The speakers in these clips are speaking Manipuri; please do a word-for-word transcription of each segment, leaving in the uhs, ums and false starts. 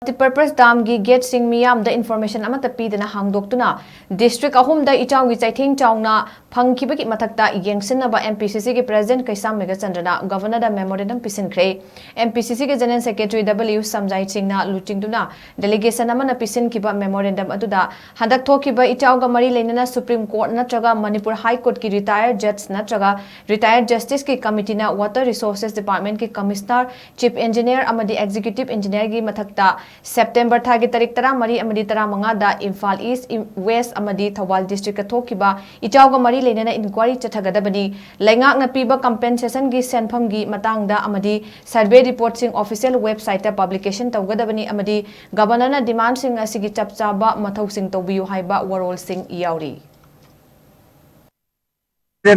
Multipurpose Damꯒꯤ gateꯁꯤꯡ ꯃꯤꯌꯥꯝꯗ information ꯑꯃꯠꯇ ꯄꯤꯗꯅ ꯍꯥꯡꯗꯣꯛꯇꯨꯅ district ꯑꯍꯨꯝꯗ ꯏꯆꯥꯎꯒꯤ ꯆꯩꯊꯦꯡ ꯆꯥꯎꯅ ꯐꯪꯈꯤꯕꯒꯤ ꯃꯊꯛꯇ ꯌꯦꯡꯁꯤꯟꯅꯕ MPCCꯒꯤ President ꯀꯩꯁꯥꯝ ꯃꯦꯘꯆꯟꯗ꯭ꯔꯅ Governorꯗ memorandum ꯄꯤꯁꯤꯟꯈ꯭ꯔꯦ꯫ MPCCꯒꯤ General Secretary W ꯁꯝꯖꯥꯏ ꯁꯤꯡꯅ ꯂꯨꯆꯤꯡꯗꯨꯅ delegation ꯑꯃꯅ ꯄꯤꯁꯤꯟꯈꯤꯕ memorandum ꯑꯗꯨꯗ ꯍꯟꯗꯛ ꯊꯣꯛꯈꯤꯕ ꯏꯆꯥꯎꯒ ꯃꯔꯤ ꯂꯩꯅꯅ Supreme Court ꯅꯠꯇ꯭ꯔꯒ Manipur High Courtꯀꯤ retired judge ꯅꯠꯇ꯭ꯔꯒ retired justiceꯀꯤ committeeꯅ Water Resources Departmentꯀꯤ Commissioner, Chief Engineer ꯑꯃꯗꯤ Executive Engineerꯒꯤ ꯃꯊꯛꯇ September ꯊꯥꯒꯤ ꯇꯥꯔꯤꯛ ꯇꯔꯥꯃꯔꯤ ꯑꯃꯗꯤ ꯇꯔꯥꯃꯉꯥꯗ ꯏꯝꯐꯥꯜ East, ꯏꯝ-, West ꯑꯃꯗꯤ ꯊꯧꯕꯥꯜ districtꯀ ꯊꯣꯛꯈꯤꯕ ꯏꯆꯥꯎꯒ ꯃꯔꯤ ꯂꯩꯅꯅ inquiry ꯆꯠꯊꯒꯗꯕꯅꯤ꯫ ꯂꯩꯉꯥꯛꯅ ꯄꯤꯕ compensationꯒꯤ ꯁꯦꯟꯐꯝꯒꯤ ꯃꯇꯥꯡꯗ ꯑꯃꯗꯤ survey reportꯁꯤꯡ official websiteꯇ publication ꯇꯧꯒꯗꯕꯅꯤ ꯑꯃꯗꯤ Governorꯅ demandꯁꯤꯡ ꯑꯁꯤꯒꯤ ꯆꯞ ꯆꯥꯕ ꯃꯊꯧꯁꯤꯡ ꯇꯧꯕꯤꯌꯨ ꯍꯥꯏꯕ ꯋꯥꯔꯣꯜꯁꯤꯡ ꯌꯥꯎꯔꯤ꯫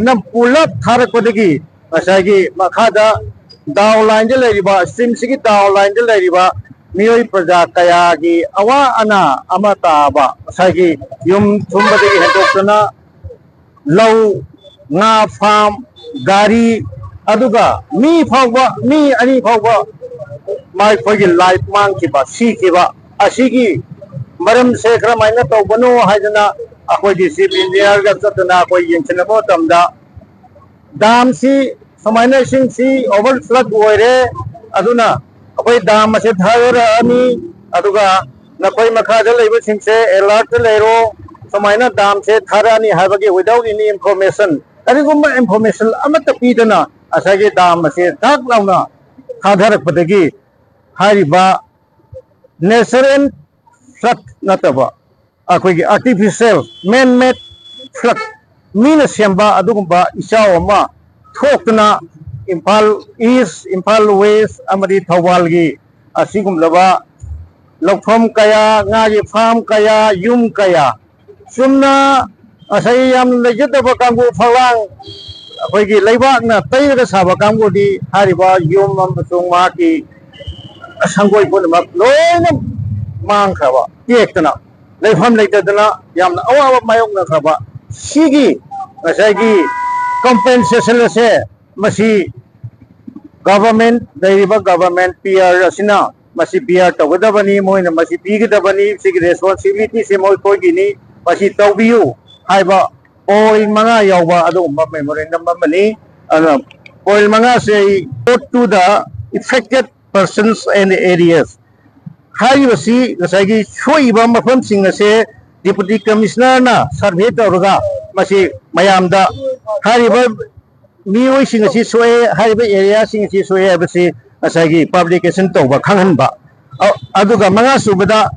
ꯅ ꯄꯨꯂꯞ ꯊꯥꯔꯛꯄꯗꯒꯤ ꯉꯁꯥꯏꯒꯤ ꯃꯈꯥꯗ down lineꯗ ꯂꯩꯔꯤꯕ, streamꯁꯤꯒꯤ down lineꯗ ꯂꯩꯔꯤꯕ ꯃꯤꯑꯣꯏ ꯄ꯭ꯔꯖꯥ ꯀꯌꯥꯒꯤ ꯑꯋꯥ ꯑꯅꯥ ꯑꯃ ꯇꯥꯕ, ꯉꯁꯥꯏꯒꯤ ꯌꯨꯝ ꯊꯨꯝꯕꯗꯒꯤ ꯍꯦꯟꯗꯣꯛꯇꯅ ꯂꯧ, ꯉꯥ farm, ꯒꯥꯔꯤ, ꯑꯗꯨꯒ ꯃꯤ ꯐꯥꯎꯕ, ꯃꯤ ꯑꯅꯤ ꯐꯥꯎꯕ ꯃꯈꯣꯏꯒꯤ life ꯃꯥꯡꯈꯤꯕ, ꯁꯤꯈꯤꯕ ꯑꯁꯤꯒꯤ ꯃꯔꯝꯁꯦ ꯀꯔꯝꯍꯥꯏꯅ ꯇꯧꯕꯅꯣ ꯍꯥꯏꯗꯅ ꯑꯩꯈꯣꯏꯒꯤ Chief Engineerꯒ ꯆꯠꯇꯨꯅ ꯑꯩꯈꯣꯏ ꯌꯦꯡꯁꯤꯟꯅꯕ ꯃꯇꯝꯗ, damꯁꯤ ꯁꯨꯃꯥꯏꯅ ꯏꯁꯤꯡꯁꯤ over flood ꯑꯣꯏꯔꯦ, ꯑꯗꯨꯅ ꯑꯩꯈꯣꯏ dam ꯑꯁꯦ ꯊꯥꯗꯔꯛꯑꯅꯤ, ꯑꯗꯨꯒ ꯅꯈꯣꯏ ꯃꯈꯥꯗ ꯂꯩꯕꯁꯤꯡꯁꯦ alertꯇ ꯂꯩꯔꯣ, ꯁꯨꯃꯥꯏꯅ damꯁꯦ ꯊꯥꯔꯛꯑꯅꯤ ꯍꯥꯏꯕꯒꯤ without any information, ꯀꯔꯤꯒꯨꯝꯕ information ꯑꯃꯠꯇ ꯄꯤꯗꯅ ꯉꯁꯥꯏꯒꯤ dam ꯑꯁꯦ ꯊꯛ ꯂꯥꯎꯅ ꯊꯥꯗꯔꯛꯄꯗꯒꯤ ꯍꯥꯏꯔꯤꯕ natural flood ꯅꯠꯇꯕ ꯑꯩꯈꯣꯏꯒꯤ artificial man-made flood, ꯃꯤꯅ ꯁꯦꯝꯕ ꯑꯗꯨꯒꯨꯝꯕ ꯏꯆꯥꯎ ꯑꯃ ꯊꯣꯛꯇꯨꯅ ꯏꯝꯐꯥꯜ East, ꯏꯝꯐꯥꯜ West ꯑꯃꯗꯤ ꯊꯧꯕꯥꯜꯒꯤ ꯑꯁꯤꯒꯨꯝꯂꯕ ꯂꯧꯐꯝ ꯀꯌꯥ, ꯉꯥꯒꯤ farm ꯀꯌꯥ, ꯌꯨꯝ ꯀꯌꯥ, ꯆꯨꯝꯅ ꯉꯁꯥꯏ ꯌꯥꯝꯅ ꯂꯩꯖꯗꯕ ꯀꯥꯡꯕꯨ ꯐꯛꯂꯥꯡ ꯑꯩꯈꯣꯏꯒꯤ ꯂꯩꯕꯥꯛꯅ ꯇꯩꯔꯒ ꯁꯥꯕ ꯀꯥꯡꯕꯨꯗꯤ ꯍꯥꯏꯔꯤꯕ ꯌꯨꯝ ꯑꯃꯁꯨꯡ ꯃꯍꯥꯛꯀꯤ ꯁꯪꯒꯣꯏ ꯄꯨꯝꯅꯃꯛ ꯂꯣꯏꯅ ꯃꯥꯡꯈ꯭ꯔꯕ, ꯇꯦꯛꯇꯅ ꯂꯩꯐꯝ ꯂꯩꯇꯗꯅ ꯌꯥꯝꯅ ꯑꯋꯥꯕ ꯃꯥꯌꯣꯛꯅꯈ꯭ꯔꯕ꯫ ꯁꯤꯒꯤ ꯉꯁꯥꯏꯒꯤ compensation ꯑꯁꯦ ꯃꯁꯤ government, ꯂꯩꯔꯤꯕ government P R ꯑꯁꯤꯅ ꯃꯁꯤ ꯕꯤꯌꯥꯔ ꯇꯧꯒꯗꯕꯅꯤ, ꯃꯣꯏꯅ ꯃꯁꯤ ꯄꯤꯒꯗꯕꯅꯤ, ꯁꯤꯒꯤ ꯔꯦꯁꯄꯣꯟꯁꯤꯕꯤꯂꯤꯇꯤꯁꯦ ꯃꯈꯣꯏꯒꯤꯅꯤ, ꯃꯁꯤ ꯇꯧꯕꯤꯌꯨ ꯍꯥꯏꯕ ꯄꯣꯏꯟ ꯃꯉꯥ ꯌꯥꯎꯕ ꯑꯗꯨꯒꯨꯝꯕ ꯃꯦꯃꯣꯔꯦꯟꯗꯝ ꯑꯃꯅꯤ꯫ ꯑꯗꯨꯅ ꯄꯣꯏꯟ ꯃꯉꯥꯁꯦ ꯑꯩ, go to the affected persons and areas, ꯍꯥꯏꯔꯤꯕꯁꯤ ꯉꯁꯥꯏꯒꯤ ꯁꯣꯛꯏꯕ ꯃꯐꯝꯁꯤꯡ ꯑꯁꯦ ꯗꯤꯄꯨꯇꯤ ꯀꯃꯤꯁꯅꯔꯅ ꯁꯔꯚꯦ ꯇꯧꯔꯒ ꯃꯁꯤ ꯃꯌꯥꯝꯗ ꯍꯥꯏꯔꯤꯕ ꯃꯤꯑꯣꯏꯁꯤꯡ ꯑꯁꯤ ꯁꯣꯛꯑꯦ, ꯍꯥꯏꯔꯤꯕ ꯑꯦꯔꯤꯌꯥꯁꯤꯡ ꯑꯁꯤ ꯁꯣꯛꯑꯦ ꯍꯥꯏꯕꯁꯤ ꯉꯁꯥꯏꯒꯤ ꯄꯕ꯭ꯂꯤꯀꯦꯁꯟ ꯇꯧꯕ ꯈꯪꯍꯟꯕ꯫ ꯑ-, ꯑꯗꯨꯒ ꯃꯉꯥ ꯁꯨꯕꯗ,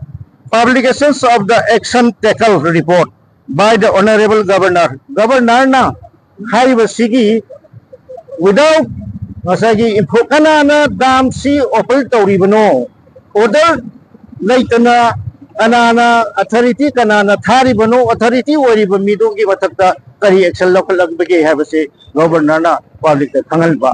publications of the action taken report by the honorable governor, ꯒꯕꯔꯅꯔꯅ ꯍꯥꯏꯔꯤꯕꯁꯤꯒꯤ without ꯉꯁꯥꯏꯒꯤ ꯏꯟꯐꯣ-, ꯀꯅꯥꯅ ꯗꯥꯝꯁꯤ ꯑꯣꯄꯟ ꯇꯧꯔꯤꯕꯅꯣ, ꯑꯣꯔꯗꯔ ꯂꯩꯇꯅ ꯀꯅꯥꯅ, ꯑꯊꯣꯔꯤꯇꯤ ꯀꯅꯥꯅ ꯊꯥꯔꯤꯕꯅꯣ, ꯑꯊꯣꯔꯤꯇꯤ ꯑꯣꯏꯔꯤꯕ ꯃꯤꯗꯨꯒꯤ ꯃꯊꯛꯇ ꯀꯔꯤ ꯑꯦꯛꯁꯟ ꯂꯧꯈꯠꯂꯛꯄꯒꯦ ꯍꯥꯏꯕꯁꯤ ꯒꯕꯔꯅꯔꯅ ꯄꯕ꯭ꯂꯤꯛꯇ ꯈꯪꯍꯟꯕ꯫